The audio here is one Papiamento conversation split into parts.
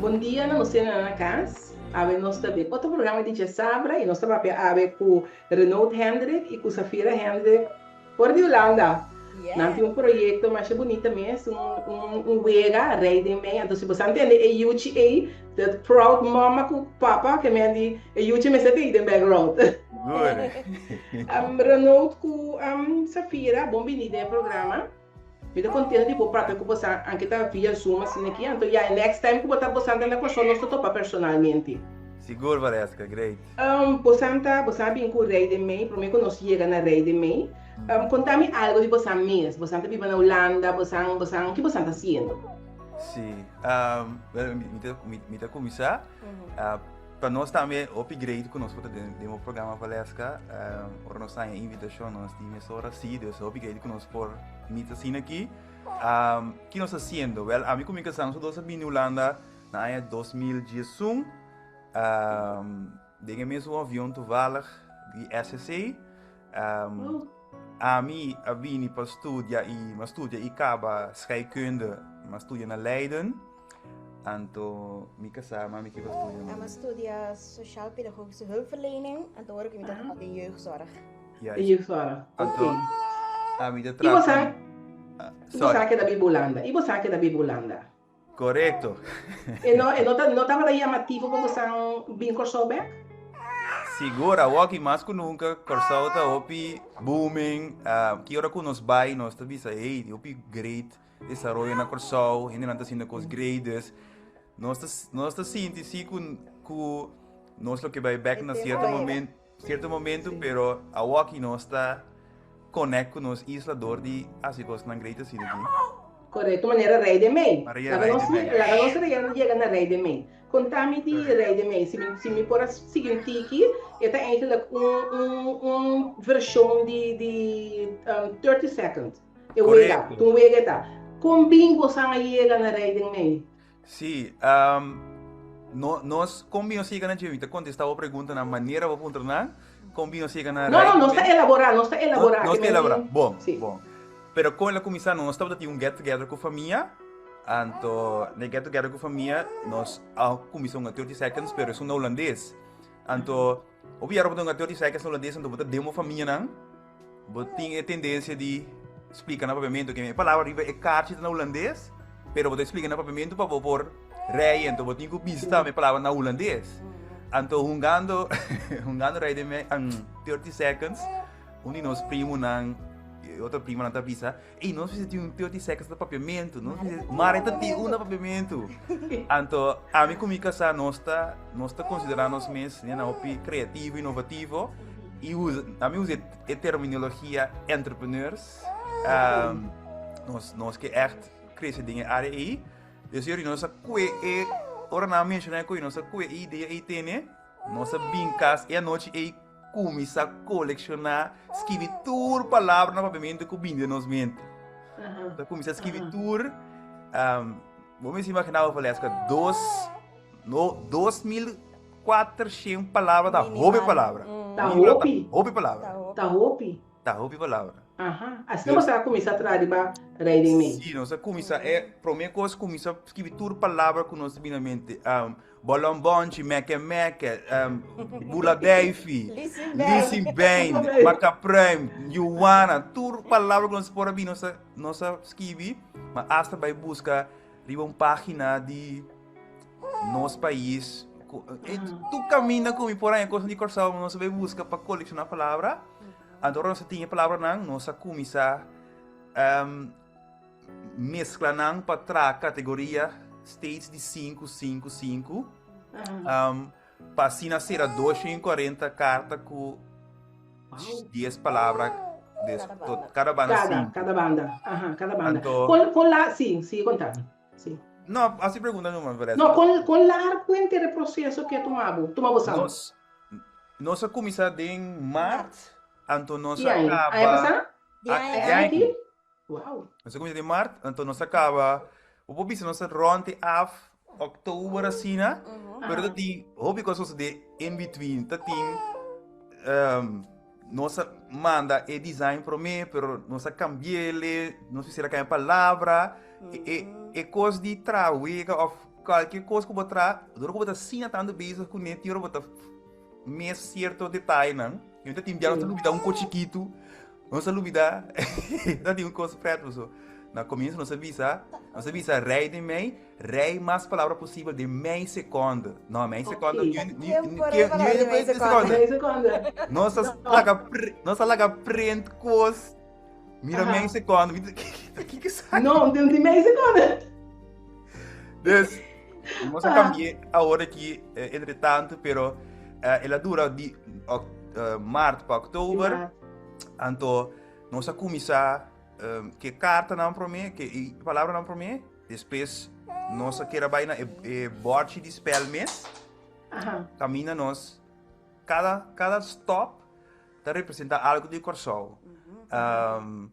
Bon dia na nos na na cas. Awe nos ta den otro programa di Djasabra y nos ta papia awe cu Renaud Hendrik y cu Safira Hendrik for di Hulanda. Nan tin un proyecto masha bunita mes, un un un wega, Rey den Mei. Anto si boso a ntende e yuchi ey, dat proud mama cu papa ke men di e yuchi mester ta ey den background. Good. Renaud cu Safira, bon bini den e programa. Mi ta contento di por papia cu bosan anke ta via Zoom asina aki. Anto ya e next time cu bo ta bosan ta na Kòrsou nos ta topa personalmente. Sigur Valeska, great. Bosan ta, bosan a bin cu Rey den Mei, prome cu nos yega na Rey den Mei. Conta mi algo di bosan mes, bosan ta biba na Hulanda, bosan, bosan, ki bosan ta haciendo? Si, bueno, mi ta, mi ta cuminsa. Pa nos tambe hopi great cu nos por ta den den bo programa Valeska. Ora nos haña invitacion nos di mesora si, dus hopi great cu nos por meet asina aki. Ki nos ta haciendo? Wel, ami cu mi casa nos dos a bini Hulanda na aña 2011. Den e mesun avion toevallig di SSC. Ami a bini pa studia y mi a studia y caba scheikunde, mi a studia na Leiden. Anto mi casá, mami kico a studia mami? Ami a studia sociaal pedagogische hulpverlening, anto ora cu mi ta traha den jeugdzorg. Ja, De jeugdzorg, anto oké. ami ta I traha bo sa, con, i bo sorry. sa keda biba Hulanda, i bo sa keda biba Hulanda. Correcto. E no, e no ta, no tabata llamativo pa bosan bin Kòrsou bèk? Sigur, awoki mas ku nunka Kòrsou ta hopi booming. Ki ora ku nos bai nos ta bisa hey, hopi great desaroyo na Kòrsou, hendenan ta haciendo kos great, dus nos ta nos ta sinti si ku ku nos lo ke bai bèk na sierto momento. Cierto momento, pero awoki nos ta connect cu nos isla door di haci cosnan great asina aki. Correcto, manera Rey den Mei. Manera Laga Rey nos den Mei. laga nos reyendo yega na Rey den Mei. Conta mi di Rey den Mei, si mi si mi por a sigui un tiki, e ta eigenlijk un un un version di di 30 second. E wega, Correcto. ta un wega e ta. Con bin bosan a yega na Rey den Mei? Sí, no, nos, kon bin nos yega na dje? Mi ta kontestá bo pregunta na manera bo puntra nan. Kon bin nos yega na No, no, Rijk nos ta Mei? elaborá, nos ta No, elaborá. nos Ke ta men elaborá. di, Bon, sí. bon. Pero kon el a kuminsá? Nos tabata tin un get together ku famia. Anto, na e get together ku famia, nos a kuminsá hunga 30 seconds, pero esun na hulandes. Anto, hopi yara bo ta hunga 30 seconds na hulandes, anto bo ta den bo famianan. Bo tin e tendensia di splika na papiamentu ke e palabra riba e karchi ta na hulandes, pero bo ta splika na papiamentu pa bo por rei, anto bo tin ku bisa tambe e palabra na hulandes. Anto hungando hungando rei den 30 seconds, un di nos primonan e otro primonan ta bisa, Ey, nos mester tin un 30 seconds na papiamentu, nos mester, mare ta tin un na papiamentu. Anto, ami ku mi kasá nos ta, nos ta konsiderá nos mes nena hopi kreativo, inovativo, i usa, ami usa e terminologia entrepreneurs. Um, nos, nos ke ègt krese den e área ei. Dus yori nos a kue e, ora nan a menshoná e koe, nos a kue e idea ei tene, nos a bin kas e anochi ei Kuminsá kolekshoná, skibi tur palabra na papiamentu ku bini den nos mente. Ta kuminsá skibi tur, bo mester imaginá bo Valeska, dos, no, 2400 palabra ta hopi palabra. Ta hopi. Hopi palabra. Ta hopi. Ta hopi palabra. Aha, asina bo sa kuminsá traha riba Rei den Mei. Sí, nos a kuminsá, e promé kos kuminsá skibi tur palabra ku nos ta bini na mente. Bolonbonchi, meke meke, bula duifi, lisinbein, makapruim, yuwana, tur palabra ku nos por a bini nos a nos a skibi, ma asta bai buska riba un página di nos pais ku tur kaminda ku mi por haña kos di Kòrsou nos a bai buska pa kolekshoná palabra, anto ora nos a tin e palabranan nos a kuminsá Mezcla nan pa traha categoria states di sinku, sinku, sinku. Um, pa asina sera 240 carta cu 10 palabra des, Cada tot, banda. cada banda Cada, sinku. cada banda. Aha, cada banda. Anto, Con, con la, sí, sí, contame. Sí. no, hasi pregunta numa, Vanessa. No, con, con largo henter e proceso ke tuma bo, tuma bo san? Nos, nos a cuminsa den maart, anto nos Ki a aña? Aña caba, pasá? Di a, aña di Aña aña aki? aki. Wow. Nos a kuminsá den mart, anto nos a kaba, bo por bisa nos a rònt e af òktober asina, pero ta tin hopi kos sosodé in between. Ta tin nos a manda e design promé, pero nos a kambi'é, nos mester a kambia palabra. E e kos di traha wega òf. kualke kos ku bo traha, dor ku bo ta asina tantu bezig kuné, tin ora bo ta mes sierto detayenan. I ta tin bia nos ta lubida un kos chikitu, nos ta lubida, ta tin un kos prèt paso. Na komienso nos a bisa, nos a bisa rei den mei, rei mas palabra posibel den mei sekonde. No, mei sekonde, Ok. ni, ni, Ken ni, por ni, e palabra ni den mei mei sekonde. Mei sekonde. Nos a No. laga, nos a laga print kos. Mira Aha. mei sekonde. Mi ta, kiko esaki? No, den di mei sekonde. Dus, nos a Ah. cambié awor aki eh, entre tanto, pero eh, el a dura di ok, eh, maart pa oktober. Maart. Anto, nos a cuminsa eh, ke cartanan prome, ke i palabranan prome. Despues, nos a kera bai na e, e bordje di spel mes. Aha. Camina nos, cada, cada stop ta representa algo di Kòrsou. Um,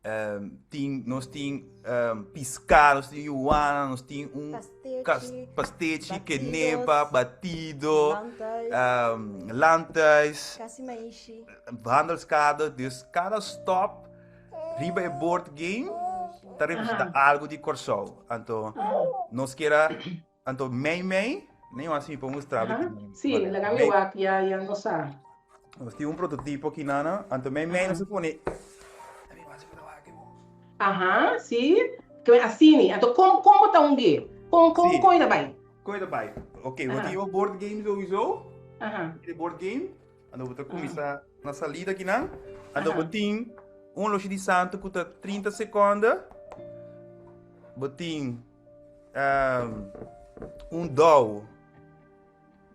um, tin, nos tin um, piská, nos tin yuana, nos tin un Pastechi, pastechi, batidos, kenepa, batido, landhuis, um, landhuis, kasi maishi. handelskade. Dus kada stop riba e board game ta representa algo di Kòrsou. Anto, nos kier Anto mei mei, nee así mi por mustra Aha. ki. Sí, laga mi wak ya ya no sa. Nos tin un prototipo aki nana, anto mei mei nos a pone. Aha, sí. Ke asini. Anto kon kon bo ta unge? Kon kon Sí. kon ta bai? Kon ta bai? Ok, bo Aha. tin un board game sowieso. Aha. E board game. Anto bo ta kuminsá na salida akinan. Anto bo tin un loshi di santu ku ta 30 sekonde. Bo tin um, un dou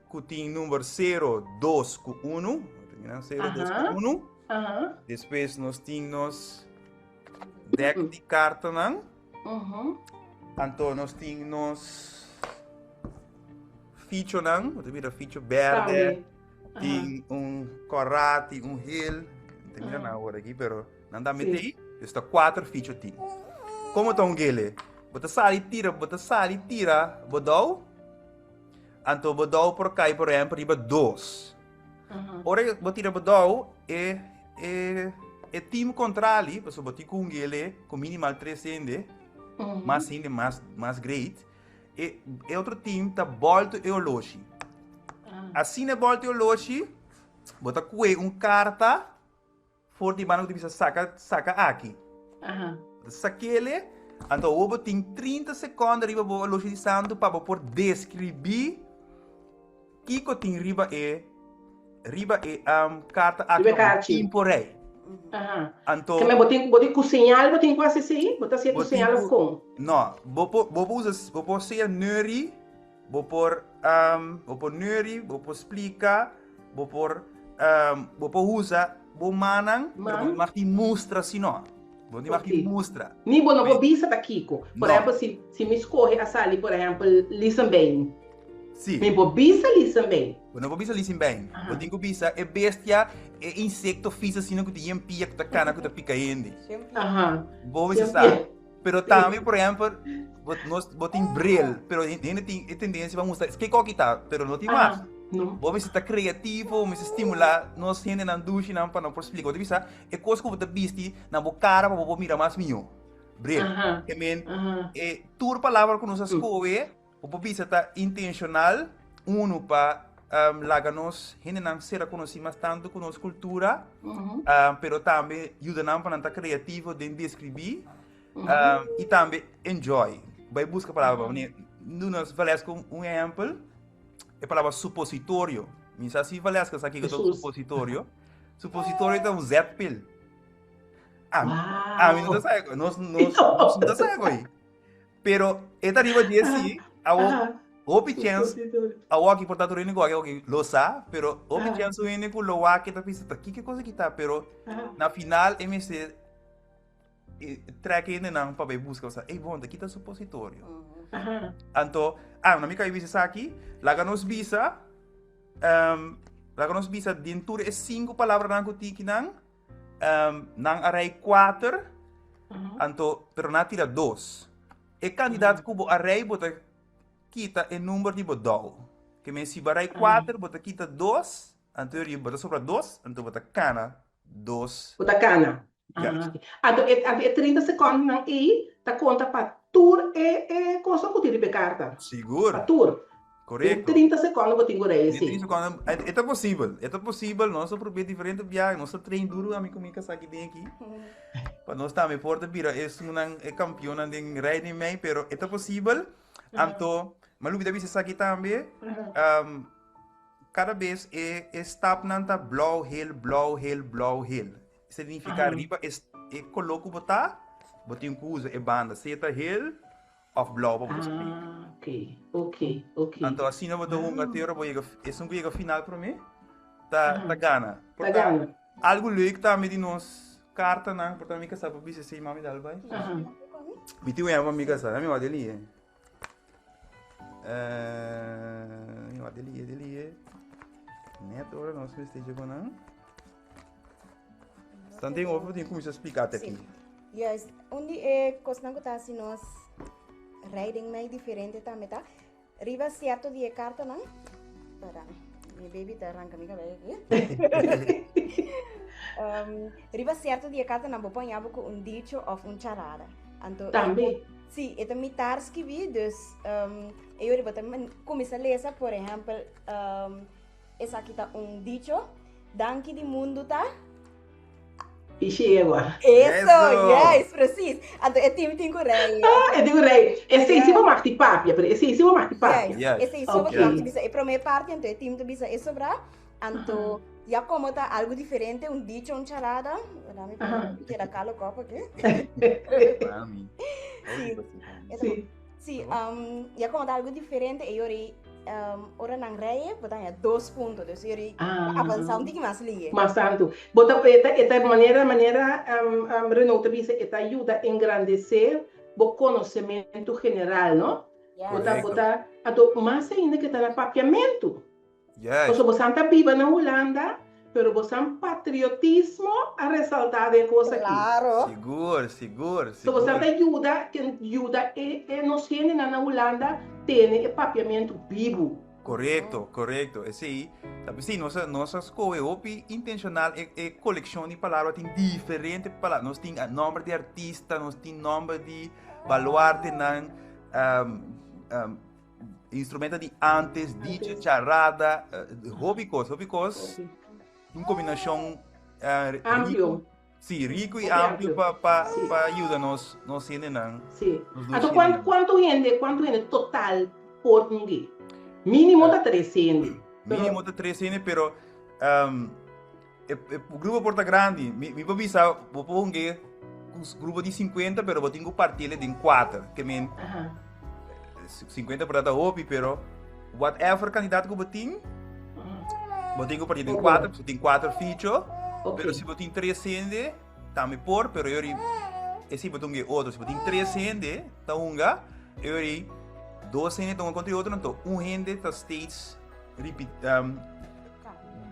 ku tin number 0, 2 ku 1. 0, 2 ku 1. Despues nos tin nos deck di kartanan. Anto nos tin nos fichonan. Bo ta mira ficho berde. Tin un kòrá, tin un hel. No ta mira nan awor aki, pero nan ta mete ei. Dus ta kuater ficho tin. Komo ta un gele? Bo ta sali tira, bo ta sali tira bo dou. Anto bo dou por kai por ehèmpel riba dos. Ora bo tira bo dou, e e e team kontrali, pasobra bo tin ku un gele ku minimal tres hende, mas hende mas mas great. E, e otro team ta bolto e oloshi. Asina e bolto e oloshi, bo ta kue un karta for di banda ku ta bisa saka, saka aki. Aha. Bo ta sakele, anto awor bo tin 30 sekonde riba bo oloshi di santu pa bo por deskribí Kiko tin riba e riba e um, karta aki Riba e pa bo karchi. tin por rei? Aha. Anto Keme bo tin bo tin ku señal bo tin ku hasi esei? Bo ta hasié bo ku tin señal of ku kon? no, bo por bo por usa bo por sea neuri, bo por um, bo por neuri, bo por splika, bo por um, bo por usa bo mannan, pero bo Man? mag tin mustra si no. Bo tin mag tin Ok. mustra. Ni bo no por Me- bisa ta kiko. Por No. ehèmpel si si mi skohe a sali por ehèmpel Lisenbein. Sí. Mi por bisa lisenbein. Bo no por bisa lisenbein. Aha. Bo tin ku bisa e bestia, e insekto fis asina ku tin yen pia, ku ta kana, ku ta pika hende. Aha. Bo mester Yen sa. pia. Pero tambe, por ehèmpel, bo, nos, bo tin bril, pero hende tin e tendensia pa mustra ke koki ta, pero no tin mas. Aha. No. Bo mester ta kreativo, bo mester stimulá nos hendenan dushinan pa nan por splika. Bo ta bisa e kos ku bo ta bisti na bo kara pa bo por mira mas mihó. Bril. Aha. Ke men, Aha. e tur palabra ku nos a skohe, Bo por bisa ta intencional, uno pa um, laga nos hendenan sera conocí mas tanto cu nos cultura, um, pero tambe yuda nan pa nan ta creativo den describí, um, y tambe enjoy. Bai busca palabra, uh -huh. Nos Valesca un, un ehempel, e palabra supositorio. Mi sa si Valesca sa kiko ta un supositorio. Supositorio ta un zetpil. Ah, wow. A mi no ta sa, nos, nos, nos no ta sa koi. Pero e ta riba dje si, awo hopi chens, awo aki por ta tur hende ku aki lo sa, pero hopi chens un hende ku lo wak ta bisa ta kiko cosa kita, pero na final e mester trek hendenan pa bai buska, sa, ey bon, ta kita supositorio. Anto, ah, na mi kai bisa esaki, laga nos bisa, um, laga nos bisa den tur e sinku palabranan ku tiki nan, Um, nan a rei kuater, anto, pero nan a tira dos. E kandidat ku bo a rei, bo ta kita e number di bo dou. Ke men si bo a rei kuater, bo ta kita dos, anto e bo ta sobra dos, anto bo ta kana dos. Bo ta kana. Juist. Ah, anto e, anto e 30 sekondenan ei ta konta pa tur e e kosnan ku tin riba e karta. Sigur. Pa tur. Korekto. Den 30 sekondo bo tin ku rei Den esei. 30 sekondo, e ta posibel, e ta posibel, nos a probia diferente biaha, nos a train duru ami ku mi kasá aki den aki, pa nos tambe por ta bira esunnan, e kampionnan den rei den mei, pero e ta posibel, anto, mi a lubida bisa esaki tambe, kada bes e e stapnan ta blou, hel, blou, hel, blou, hel. Significa riba e e koló ku bo ta, bo tin ku usa e banda, sea ta hel òf blou pa bo spik. Ah, ok, ok, ok. Anto asina bo ta hunga te ora bo yega, esun ku yega final promé ta ta gana. Ta Por ta gana. algu leuk tambe di nos kartanan, por ta mi kasá por bisa esei mami dal bai. Mi tin un ehèmpel pa mi kasá, mi wak deli e. Mi wak deli e, deli e. Net ora nos mester dje nan. Tanten over tin kuminsá splika te aki. Juist, un di e kosnan ku ta hasi nos riding mei diferente tambe ta riba sierto di e kartanan. Para, mi baby ta ranka mi kabei aki. um, riba sierto di e kartanan bo pon yabo ku un dicho of un charada. Anto, Tambe. Sí, e ta mitar skibí, dus um, e yori bo ta kuminsá lesa, por ehèmpel, um, Esaki ta un dicho. Danki di mundu ta. Pishi egua. Eso, yes, precies. Anto e team tin ku rei. Ah, e tin ku rei. Esei si bo mag di papia, pero esei si bo mag di papia. Yes, esei si bo mag di bisa e prome parti, anto e team ta bisa e sobra. Anto ya komo ta algu diferente, un dicho, un charada. Dame keda kalo kop aki. Sí. Sí. Sí, um, ya como ta algo diferente, e yori um, ora nan reye, bo ta haña dos punto, dus yori Ah. avansa un tiki mas liye. Mas tantu. Bo ta, e ta, e ta manera, manera um, um, Renaud ta bisa, e ta yuda engrandesé bo konosementu general, no? Yes. Bo ta, bo Correcto. ta, anto mas ainda ke ta na papiamentu. Yes. Pasobra bosan ta biba na Hulanda, pero bosan patriotismo a resaltá den e kos aki. Claro. Sigur, sigur, So bosan sigur. ta yuda, yuda e e nos hendenan na Hulanda tene e papiamentu bibu. Korekto, korekto. Esei ta p'esei nos a nos a skohe hopi intenshonal e e kolekshon di palabra tin diferente palabra. Nos tin nòmber di artista, nos tin nòmber di baluartenan, Instrumento di antes, dicho, charada, hopi kos, hopi kos. Un kombinashon amplio. Sí, rico y amplio pa pa pa yuda nos nos hendenan. Sí. Anto kuantu kuantu hende, kuantu hende total por hungi? Mínimo ta tres hende. Mínimo ta tres hende, pero e e grupo por ta grandi. Mi mi por bisa bo por hungi ku grupo di 50, pero bo tin ku parti'e den kuater. Ke men 50 por ta hopi, pero whatever kandidat ku bo tin, bo tin ku parti den kuater, bo tin kuater ficho. Pero si bo tin tres hende, tambe por, pero yori esei bo ta hunga e otro. Si bo tin tres hende ta hunga, yori dos hende ta hunga kontra e otro, anto un hende ta steeds ripit,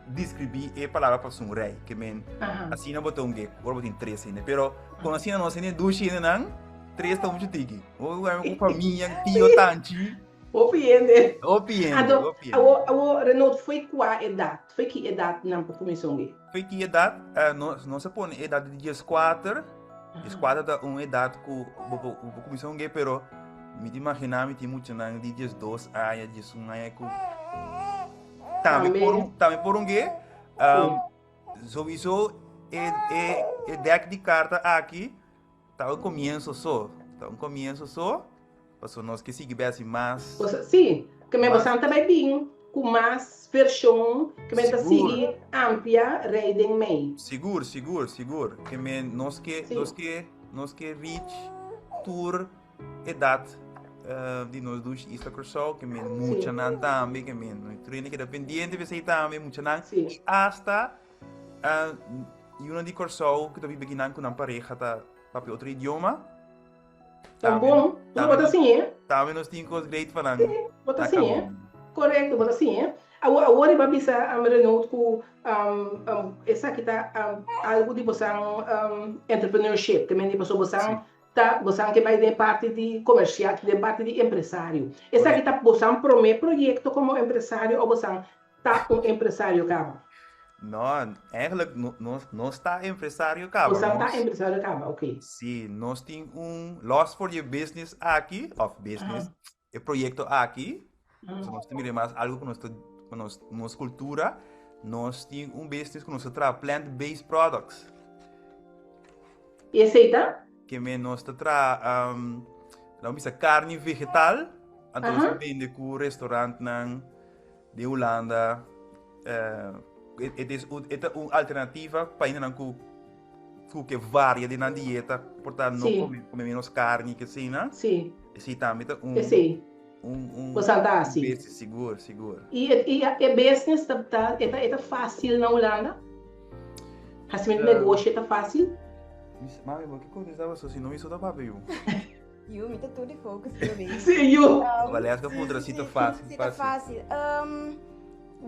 describí e palabra pa sun rei. Ke men, asina bo ta hunga ora bo tin tres hende. Pero kon asina nos hende dushi hendenan, tres ta muchu tiki. Bo hunga ku famia, tio, tanchi. Hopi hende. Hopi hende, Anto, hopi hende. awo, awo Renaud, foi kua edat? Foi ki edat nan por kuminsá hunga? Foi ki edat? Nos, nos a pone edat di dieskuater. Dieskuater ta un edat ku bo por, bo por kuminsá hunga, pero mi ta imaginá mi tin muchanan di diesdos aña, diesun aña ku Tambe por un, tambe por un ge. Um, sowieso e, e, e deck di carta aki ta un comienzo so. Ta un comienzo so. Paso nos ke sigui besi mas. Pues, sí, ke me bosan ta bai bin ku mas version ke me ta sigui amplia rei den mei. Sigur, sigur, sigur. Ke me nos ke, sí. nos ke, nos ke reach tur edat di nos dushi Isla Kòrsou, ke men muchanan tambe, ke men no tur hende keda pendiente p'esei tambe, muchanan i asta yunan di Kòrsou ku ta biba akinan ku nan pareha ta papia otro idioma. Ta bon, bo ta siñ'é. Tambe nos tin kos great pa nan. Sí, bo ta siñ'é. Korekto, bo ta siñ'é. Awor, awor riba bisa Renaud ku esaki ta algu di bosan entrepreneurship, ke men di pasobra bosan Ta bosan ke bai den parti di komersial, den parti di empresario. Esaki ta bosan promé proyekto komo empresario o bosan ta un empresario kaba? No, eigenlijk no, nos, nos ta empresario kaba. Nos ta empresario kaba, oké. Sí, nos tin un los for je business aki, of business, e proyecto aki. So nos ta mira mas algo ku nos ta, ku nos, nos cultura. Nos tin un business ku nos ta traha plant-based products. I esei ta? Ke men nos ta traha, um, laat me bisa carne vegetal. Anto nos ta bende ku restaurantnan di Hulanda. Eh, het is un, het un alternativa pa hendenan ku ku ke varia di nan dieta, por ta no sí. come, come menos carne que asina. Sí. Sí, tambe ta un sí. un un Cosa ta así. Business, sigur, sigur. I e, i e business ta ta eta eta fácil na Hulanda? Hacimento uh, negocio ta fácil? Mami, bo que contestaba so si no hizo ta papia yu. Yu, mi ta tur di focus riba mi. Sí, yu. Valeska puntra si ta fácil. Si ta fácil. Um,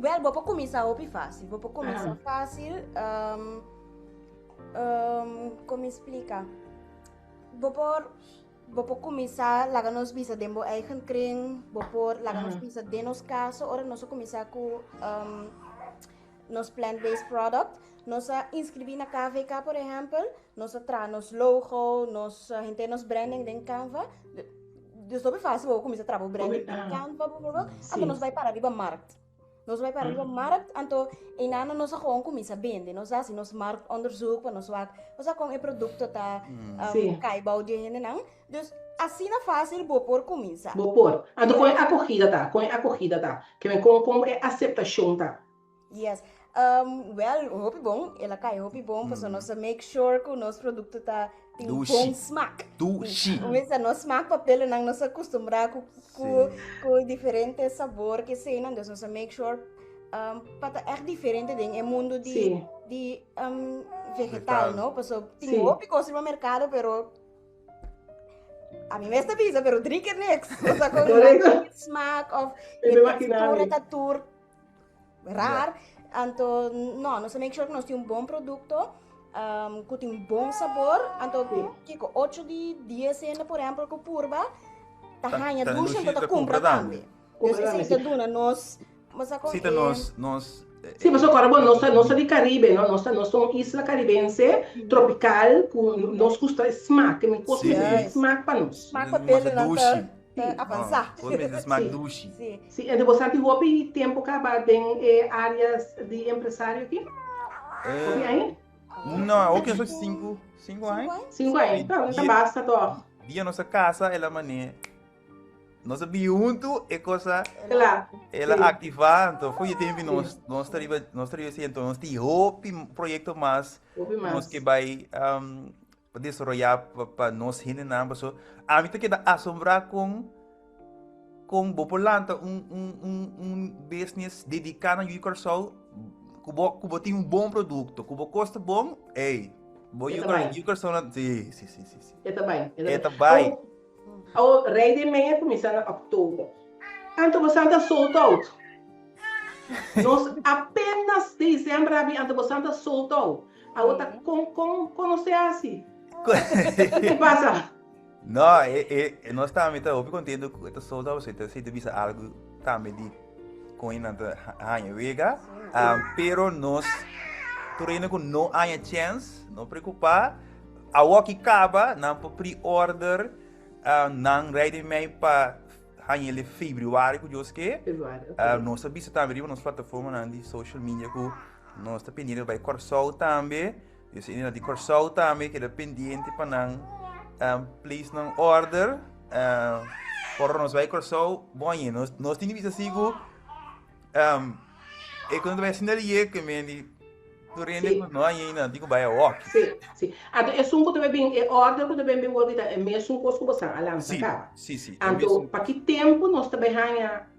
wel, bo por kuminsá hopi fácil. Bo por kuminsá fácil. Um, um, kon mi splika? Bo por, bo por kuminsá laga nos bisa den bo eigen kring. Bo por laga nos bisa den nos kaso ora nos a kuminsá ku um, nos plant-based product. Nos a inscribí na KVK, por ehempel. Nos a traha nos logo, nos henter nos branding den Canva. Dus hopi fácil bo kuminsá traha bo branding den Canva, bijvoorbeeld. Anto nos bai para riba markt. Nos bai para riba markt, anto einan nos a gewoon kuminsá bende. Nos a hasi nos marktonderzoek pa nos wak, osea kon e produkto ta kai bou di e hendenan. Dus asina fácil bo por kuminsá. Bo por. Anto kon e akogida ta? Kon e akogida ta? Ke men kon kon e aseptashon ta? Yes. Um, well, hopi bon. El a kai hopi bon, pasobra nos a make sure ku nos produkto ta tin Dushi. bon smaak. Dushi. Mesa nos smaak papelennan nos a kustumbrá ku ku Sí. ku diferente sabor ke eseinan, dus nos a make sure um, pa ta echt diferente den e mundu di Sí. di um, Vegetal. vegetal, no? Pasobra tin Sí. hopi kos riba merkado, pero A mi mes ta bisa, pero drie keer niks. O sea, con Correcto. smaak of Me e imagina textura mi. ta tur raar. Anto, no, nos make sure que nos tin un bon producto, um, que tin un bon sabor. Anto, Sí. kiko, 8 di 10 hende, por ejemplo, que purba, ta Ta- haña ta dushi, dushi, anto ta ta cumpra cumpra tambe. tambe. Dus Cumpra esei tambe, ta duna nos, Masa con Sí, ta e nos, nos. Sí, pasobra kòrda bo, nos ta, nos ta di Karibe, no? Nos ta, nos ta un isla karibense, tropikal, ku nos gusta e smak, e kos Sí. mester tin smak pa nos. Smak Nos papel mester nan ta, dushi. ta avansá. Kos mester smak Sí. dushi. Sí. Sí, ente bo sa tin hopi tempu kaba den e área di empresario aki? Hopi aña? No, hopi aña, sinku, sinku aña. Sinku aña, ta, ta basta tòg. Dia nos a kasa, el a man'é Nos a bini huntu e cosa Kla. el a Sí. activa, anto foi e tempo Sí. nos nos ta riba nos ta riba esei, anto nos tin hopi proyecto mas Hopi nos mas. ke bai um, desaroyá pa, pa nos hendenan paso ami ta keda asombrá kon kon bo por lanta un un un un business dediká na Yu Kòrsou ku bo ku bo tin un bon produkto ku bo kos ta bon ey bo E Yu ta bai. Yu Kòrsou na si si si si si E ta bai. E ta e ta bai. bai. Awor, Awor, Rey den Mei a kuminsá na òktober. Anto bosan ta sold out. Nos apenas desèmber a bin, anto bosan ta sold out. Awor ta kon kon kon nos te hasi? Ke pasa? No, e e nos tambe ta hopi kontento ku e ta sold out, pasobra esei ta bisa algu tambe di kon e nan ta haña wega. Pero nos tur hende ku no haña chèns, no preokupá. Awor ki kaba, nan por pre-order nan Rey den Mei pa haña el e februari ku Dios ke. Februari, ok. Nos a bisa tambe riba nos plataformanan di social media ku nos ta pendiente pa bai Kòrsou tambe. Dus e di Kòrsou tambe keda pendiente pa nan place nan order. Ora nos bai Kòrsou, bon aña nos nos tin di bisa si ku e ku no ta bai asina lié ke men di Tur hende Sí. ku no haña ainda tin ku bai awor. Sí, sí. Anto esun ku ta bai bin, e order ku ta bin bin wòrdu ta e mesun kos ku bosan a lansa Sí, kaba. sí, sí. E Anto mesun pa ki tempu nos ta bai haña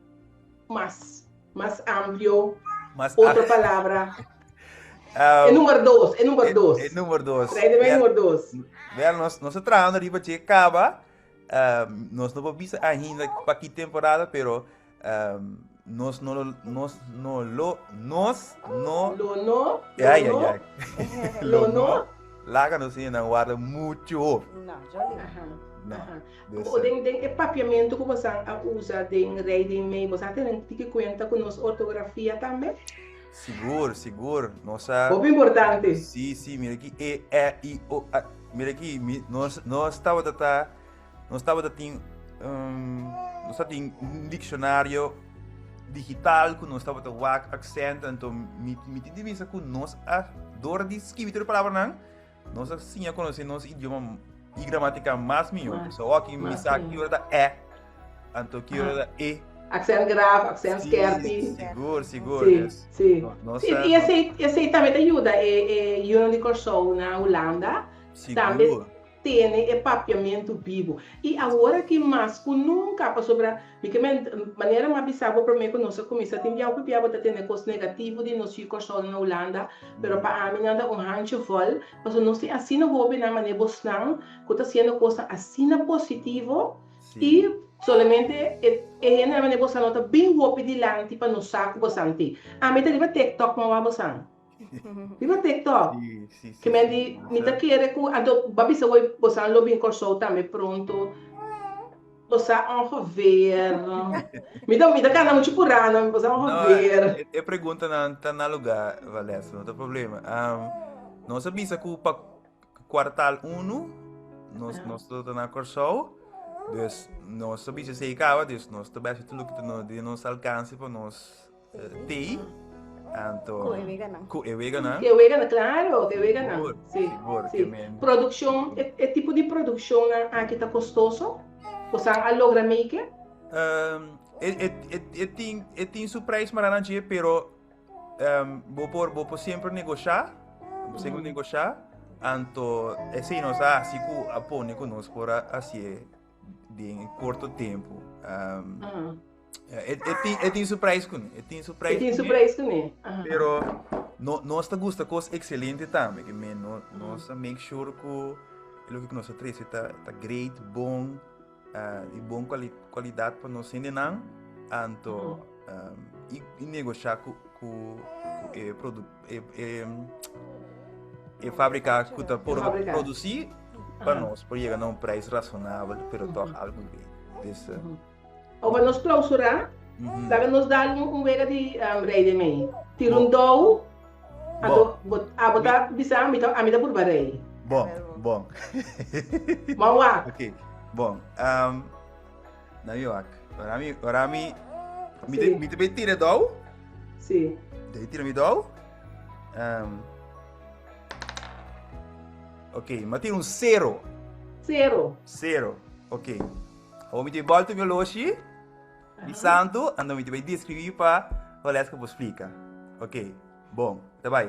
mas, mas amplio, Mas otro palabra? E number dos, e number dos. E number dos. Trae de number dos. Wel, nos, nos ta trahando riba dje kaba. Nos no por bisa ainda pa ki temporada, pero Nos no lo, nos no lo, nos no. Lo no, lo Ay, ay, no, ay. lo no. Laga nos hendenan warda mucho hopi. No, jolly. Aha, No. aha. Dus, O den, den e papiamentu ku bosan a usa den Rei den Mei, bosan a tene tiki kuenta ku nos ortografia tambe? Sigur, sigur. Nos a... Hopi importante. Sí, sí, mira aki E, E, I, O, A. Mira aki, mi, nos, nos tabata ta, nos tabata tin, um, nos tabatin un diccionario digital ku nos tabata wak accent, anto mi, mi tin di bisa ku nos a, door di skibi tur e palabranan, Nos a siña conoce nos idioma y gramatica mas mihor. Mas, So aki mi mas sa mihor. ki ora ta e, anto ki ora ta e. Accent grave, accent Sí, skerpi. sigur, sigur. Sí, Dus, sí. no- nos Sí, a- i esei, esei tambe ta yuda e, e yunan di Kòrsou na Hulanda tambe Sigur. tene e papiamentu bibu. I awor aki mas ku nunka, pasobra mi ke men, manera mi a bisa bo promé ku nos a kuminsá tin biaha hopi biaha bo ta tende kos negativo di nos yu Kòrsou na Hulanda, pero pa ami nan ta un handje vòl, pasobra nos tin asina hóbennan manera bosnan ku ta hasiendo kosnan asina positivo i solamente e e hendenan manera bosan no ta bin hopi dilanti pa nos sa ku bosan tin. Ami ta riba TikTok mawá bosan. Riba TikTok. Sí, sí, sí. Ke men di, mi ta kere ku, anto bo a bisa hoy bosan lo bin Kòrsou tambe pronto. Bo sa ongeveer. Mi ta, mi ta kana muchu purá no, bo sa No, ongeveer. e, e preguntanan ta na lugá, Valessa, no ta problema. Um, nos a bisa ku pa kwartaal unu, nos, nos ta na Kòrsou, dus nos a bisa esei kaba, dus nos ta bèsha tur loke ta no, den nos alkanse pa nos Tei, anto... Ku e weganan. Ku e weganan. Ku e weganan, klaro, ku e weganan. Sigur, Sí, sigur, sí. ke men. Produkshon, e, e tipo di produkshonnan aki ta kostoso? Bosan a logra make? Ehm, e, e, e, e tin, e tin su prijs mará na dje, pero ehm, bo por, bo por semper negoshá, bo por semper negoshá, anto esei nos a hasi ku a pone ku nos por a hasié den korto tempu. Ehm, Aha. E, e, tin, e tin su prijs kuné. E tin su prijs E tin su kuné. prijs kuné. Aha. Pero no, nos ta gusta kos excelente tambe. Ke men no, nos a make sure ku loke ku nos a trese ta, ta great, bon, uh, di bon kwali, kwalidat pa nos hendenan. Anto, um, i, i negosha ku, ku, ku e produ, e, e, e fabrika ku ta por Fabrika. produsi pa Aha. nos por yega na un prijs rasonabel, pero toch algo great. Dus, uh, Ora nos klausurá, laga nos dal un wega di rei den mei. Tira un dou, anto bo abo ta bisa mi ta ami ta purba rei. Bon, bon. Bon wak. Ok, bon. Um, na mi wak. Ora mi, ora mi, mi te, mi te be tira dou. Si. Te tira mi dou. Um, ok, ma tira un zero. Zero. Zero, ok. Awor mi ta bai bolta mi oloshi di santu, anto mi ta bai describi pa Valeska por splika. Ok, bon, ta bai.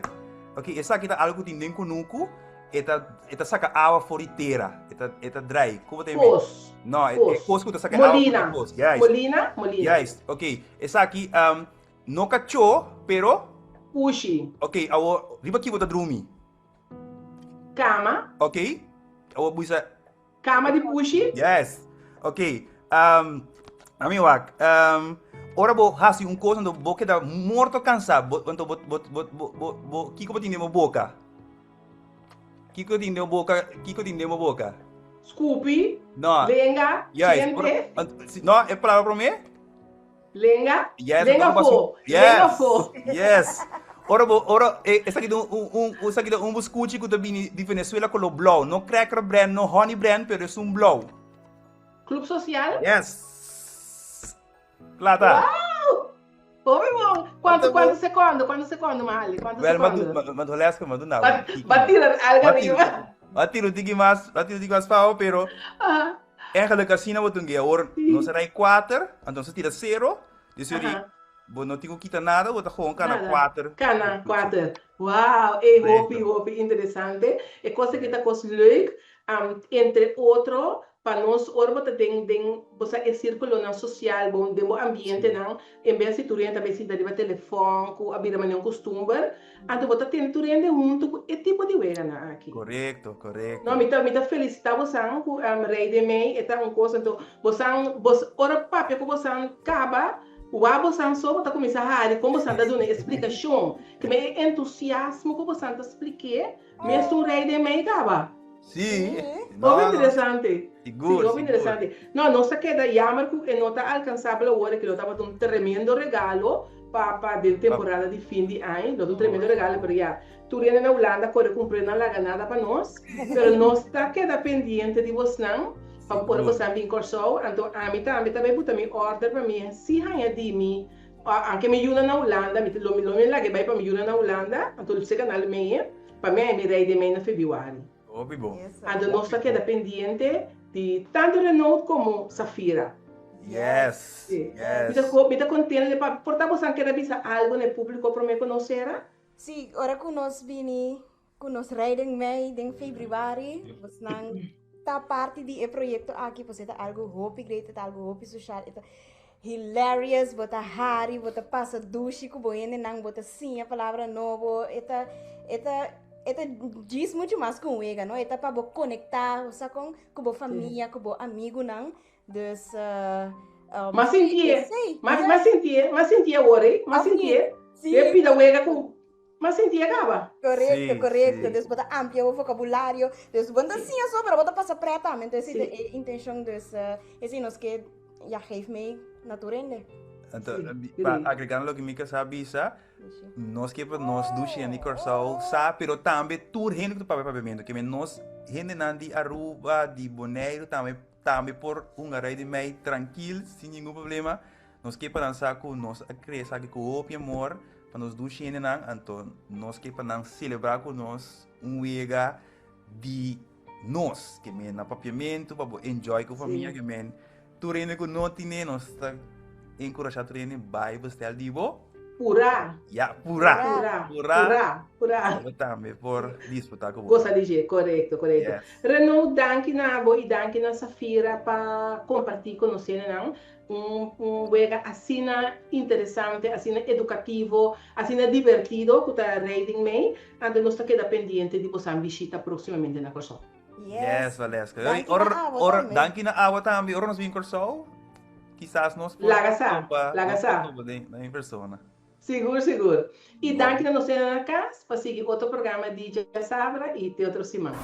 Ok, esaki ta algu ku tin den kunuku, e ta, e ta saka awa for di tera, e ta, e ta drai. Komo ta yama? Pos. No, e, e Pos. kos ku ta saka awa for di Molina. pos. Juist. Molina, molina. Juist, ok. Esaki, um, no kachó, pero. Pushi. Ok, awor, riba ki bo ta drumi? Kama. Ok, awor bisa. Kama di pushi? Yes. Ok. Um, ami wak. Um, ora bo hasi un kos, anto bo keda morto kansá. Bo, anto bo, bo, bo, bo, bo, bo, kiko bo tin den bo boka? Kiko tin den bo boka? Kiko tin den bo boka? Skupi? No. Lenga? Juist. Djente? Ora, no, e palabra promé? Lenga? Yes, Lenga ora bo fo. Yes. Lenga fo. Yes. Ora bo, ora, eh, esaki ta un, un, un, esaki ta un buscuchi ku ta bini di Venezuela kolo blou. No cracker brand, no honey brand, pero es un blou. Club Social? Yes. Plata. Wow! Hopi bon. Cuanto, cuanto secondo? Cuanto secondo, Mahali? Cuanto Wel, ma secondo? du, ma, ma leska, ma du na. Ba, ba tira algo arriba. Ma tira un tiki mas, ma tira un tiki mas pao, pero Ah. Eigenlijk asina bo tin awor nos a rai kuater, anto nos a tira sero, dus yori bo no tin ku kita nada, bo ta gewoon kana kuater. Kana kuater. Wow, ey hopi hopi interesante. E kos aki ta kos leuk, entre otro pa nos ora bo ta den den bo sa e sirkulonan sosial bo den bo ambientenan, en bes di tur hende ta bay sinta riba telefòn ku a bira manera un kustumber, Anto bo ta tene tur hende huntu ku e tipo di weganan aki. Korekto, korekto. No, mi ta, mi ta felisitá bosan ku Rei den Mei, e ta un kos. Anto bosan, bos, ora papia ku bosan kaba, wak bosan so bo ta kuminsá hari kon bosan ta duna e splikashon. Keme e entusiasmo ku bosan ta splik'é, mesun Rei den Mei kaba. Sí. Hopi interesante. Sigur, Sí, hopi sigur. interesante. No, nos ta keda jammer ku e no ta alkansabel awor, e kilo tabata un tremendo regalo. pa pa den temporada di fin di aña. Lo ta un tremendo regalo, pero ya, tur hende na Hulanda kore kumpr'é nan laga nada pa nos. Pero nos ta keda pendiente di bosnan pa ora bosnan bin Kòrsou. Anto ami tambe ta bai buta mi order pa mi si haña di mi, anke mi yunan na Hulanda, mi lo mi lag'é bai pa mi yunan na Hulanda, anto seka nan lo mei pa mi haña mi rei den mei na febrüari. Hopi bon. Anto nos ta keda pendiente di tanto Renault como Safira. Yes, yes. Mi ta mi ta contento de papia. Por ta bosan keda bisa algo na e publico prome cu nos cera? Si, ora cu nos bini cu nos rijden mei den februari, bosnan ta parti di e proyecto aki, pues e ta algo hopi great, e ta algo hopi social, e ta hilarious, bo ta hari, bo ta pasa dushi ku bo hendenan, bo ta siña palabra nobo, e ta, e ta, e ta djis mucho mas ku un wega, no? E ta pa bo konektá, bo sa kon, ku bo famia, ku bo amigunan. Dus, uh, um, M'a sintié, esei, m'a, yes. m'a sintié, m'a sintié awor, eh? M'a Of niet? sintié. Sí. E pida wega ku M'a sinti a caba. Correcto, Sí, correcto. sí. Dus bo ta amplia bo vocabulario. Dus bo no ta Sí. siña so, pero bo ta pasa pret tambe. Entonces, Sí. e intencion dus, eh, esei nos ke, ja, geef mee na tur hende. Anto, Sí, pa great. agregando loke mi kasá bisa, Dushi. nos ke pa nos dushi hende di Kòrsou sa, pero tambe tur hende ku ta papia papiamentu. Ke men nos hendenan di Aruba, di Boneiru tambe, tambe por hunga Rei di Mei trankil, sin ningun problema. Nos ke pa nan sa ku nos a krea esaki ku hopi amor pa nos dushi hendenan, anto nos ke pa nan selebrá ku nos un wega di nos, ke men na papiamentu pa bo enjoy ku famia, ke men tur hende ku no tine nos ta enkurashá tur hende bai bestel di bo. Purá. Ya, purá. Purá, Purá. purá, purá. Pa bo tambe por disfrutá ku bo. Gosa di dje, korekto, korekto. Yes. Renaud, danki na bo i danki na Safira pa kompartí ku nos hendenan. Un un wega asina interesante, asina edukativo, asina divertido ku ta Riding May, anto nos ta keda pendiente di bosan bishita próksimamente na Kòrsou. Yes, Valeska. Danki na Ora, awa ora, tambe. danki na awa tambe. Ora nos bin Kòrsou, kisas nos por Laga sa, topa, laga nos por sa. topa den, den persona. Sigur, sigur. I Bon. danki na nos hende na kas pa sigui otro programa di Djasabra i te otro siman.